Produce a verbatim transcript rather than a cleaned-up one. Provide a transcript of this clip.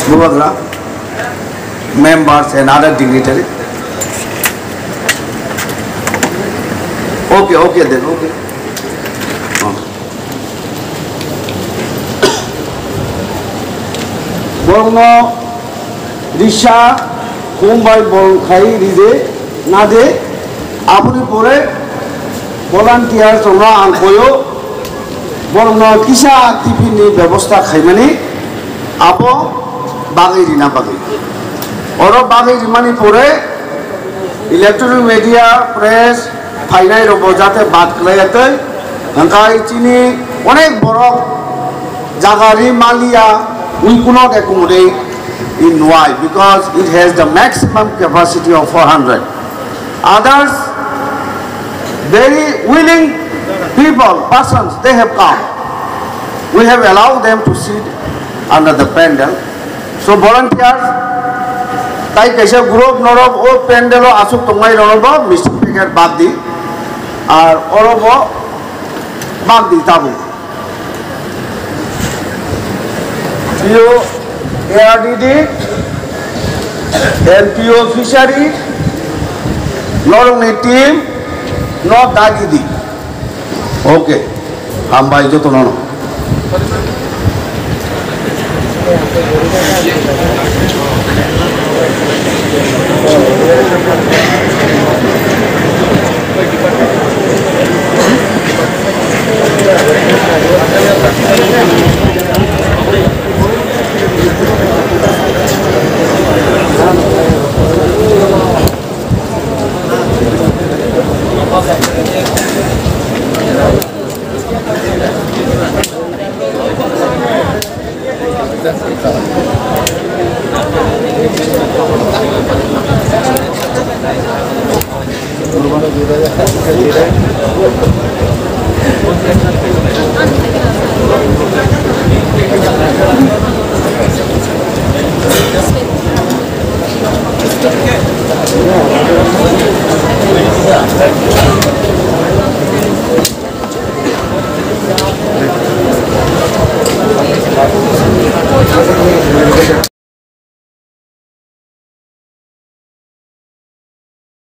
Bubagra, members and other dignitary. Okay, okay then, okay. Oh. Borokno risa khum bai borok khai ride nade, aboni pore volunteer rokno ang koyo, borokno kisa tiffin ni bebosta khaimani, abo bagwi rina bagwi. Oro bagwi rimani pore electronic media, press, phainai rokbo jate bad khlaiya tei, hwnkhai chini onek borok jaga ri maliya, we could not accommodate in Nwai because it has the maximum capacity of four hundred. Others, very willing people, persons, they have come. We have allowed them to sit under the pandal. So volunteers, tai kaisa group norok o pandal o asuk tongnai rokno bo mistake packet bad di, ar oro bo bad di tabuk. P O A R D D, L P O fishery, norokni team no dagi di. Okay, hambai jotono no.